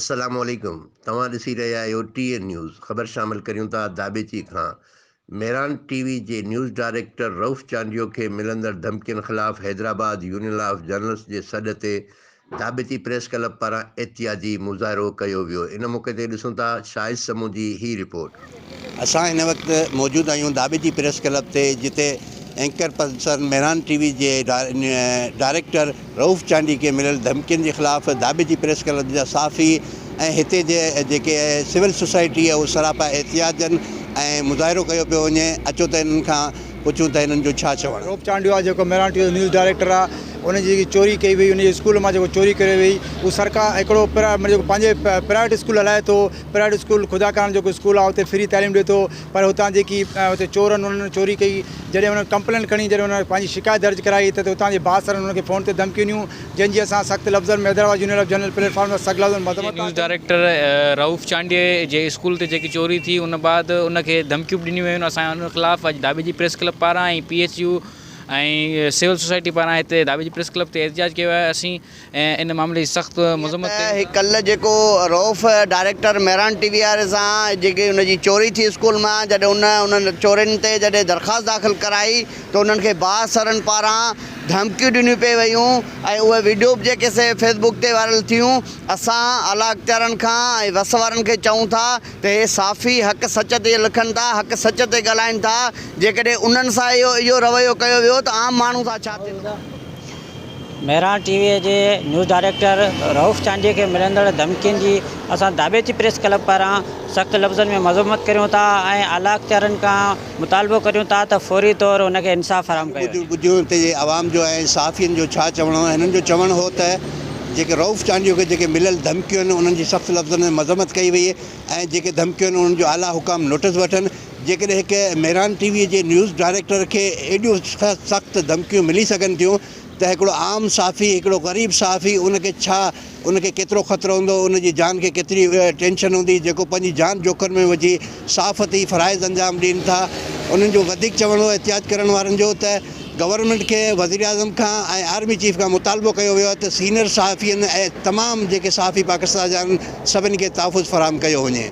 السلام عليڪم توهان ڏسي رهيا آهيو ٽي اين نيوز خبر شامل ڪريون ٿا داٻيچي کان مهراڻ ٽي وي جي نيوز ڊائريڪٽر رئوف چانڊيو کي ملندڙ ڌمڪين خلاف حيدرآباد يونين آف جرنلسٽ جي سڏ تي داٻيچي پريس ڪلب پاران احتجاجي مظاهرو ڪيو ويو ان موقعي تي ڏسون ٿا شاهد سمون جي هي رپورٽ. اسان هن وقت موجود آهيون داٻيجي پريس ڪلب تي جتي anchor person Mehran T V جي ڊائريڪٽر رئوف چانڊيي کي مليل ڌمڪين جي خلاف داٻيجي پريس ڪلب جا صحافي ۽ هتي جي جيڪي سول سوسائٽي آهي اهو سراپا احتجاجن ۽ مظاهرو ڪيو پيو وڃي اچو ته انهن کان پڇون ته هنن جو ڇا چوڻ آهي. رئوف چانڊيو آهي جيڪو مهراڻ ٽي وي جو نيوز ڊائريڪٽر آهي ان جي جيڪي چوري ڪئي وئي ان جي اسڪول مان جيڪو چوري ڪري وئي هو سرڪار هڪڙو جيڪو پنهنجي پرائيويٽ اسڪول هلائي ٿو پرائيويٽ اسڪول خدا ڪارڻ جيڪو اسڪول آهي اتي فري تعليم ڏئي ٿو پر هتان جيڪي اتي چور آهن انهن چوري ڪئي جڏهن انهن ڪمپلين کڻي جڏهن انهن پنهنجي شڪايت درج ڪرائي ته اتان جي بااثرن انهن کي فون تي ڌمڪيون ڏنيون جنهن جي اسان سخت لفظن ۾ Hyderabad union of general plate form تان سخت لفظن ۾ مذمت ٿا نيوز ڊائريڪٽر رئوف چانڊيي جي اسڪول تي جيڪي چوري ٿي ان بعد ان کي ڌمڪيون به ڏنيون ويون اسان ان خلاف اڄ ڌاٻيجي پريس ڪلب پاران ۽ P H U ۽ civil society پاران هتي ڌاٻيجي پريس ڪلب تي احتجاج ڪيو آهي اسين ۽ ان معاملي جي سخت مذمت ته ڪيون هي ٿا. ڪلهه جيڪو Rauf director Mehran T V واري سان جيڪي ان جي چوري ٿي اسڪول مان جڏهن ان انهن چورين تي جڏهن درخواست داخل ڪرائي ته انهن کي بااثرن پاران ڌمڪيون ڏنيون پئي ويون ۽ اهي وڊيو به جيڪي سي فيس بڪ تي وائرل ٿيون اسان اعليٰ اختيارن کان ۽ وس وارن کي چئون ٿا ته هي صحافي حق سچ تي لکن ٿا حق سچ تي ڳالهائين ٿا جيڪڏهن انهن سان اهو اهو رويو ڪيو ويو ته عام ماڻهو سان ڇا ٿيندو. مهراڻ ٽي وي جي نيوز ڊائريڪٽر رئوف چانڊيي کي ملندڙ ڌمڪين جي اسان ڌاٻيچي پريس ڪلب پاران سخت لفظن ۾ مذمت ڪريون ٿا ۽ اعليٰ اختيارين کان مطالبو ڪريون ٿا ته فوري طور هن کي انصاف فراهم ڪيو وڃي. ٻڌيون اتي جي عوام جو ۽ صحافين جو ڇا چوڻ هو هنن جو چوڻ هو ته جيڪي رئوف چانڊيو کي جيڪي مليل ڌمڪيون آهن انهن جي سخت لفظن ۾ مذمت ڪئي وئي ۽ جيڪي ڌمڪيون آهن انهن جو اعليٰ حڪام نوٽس وٺن جيڪڏهن هڪ مهراڻ ٽي وي جي نيوز ڊائريڪٽر کي ايڏيون سخت ڌمڪيون ملي سگهن ٿيون ته هڪڙو عام صحافي هڪڙو غريب صحافي ان کي ڇا ان کي ڪيترو خطرو هوندو ان جي جان کي ڪيتري ٽينشن هوندي جيڪو پنهنجي جان جوکم ۾ وجهي صحافتي فرائض انجام ڏين ٿا انهن جو وڌيڪ چوڻ هو احتجاج ڪرڻ وارن جو ته گورنمينٽ کي وزيراعظم کان ۽ آرمي چيف کان مطالبو ڪيو ويو آهي ته سينئر صحافين ۽ تمام جيڪي صحافي پاڪستان جا آهن سڀني کي تحفظ فراهم ڪيو وڃي.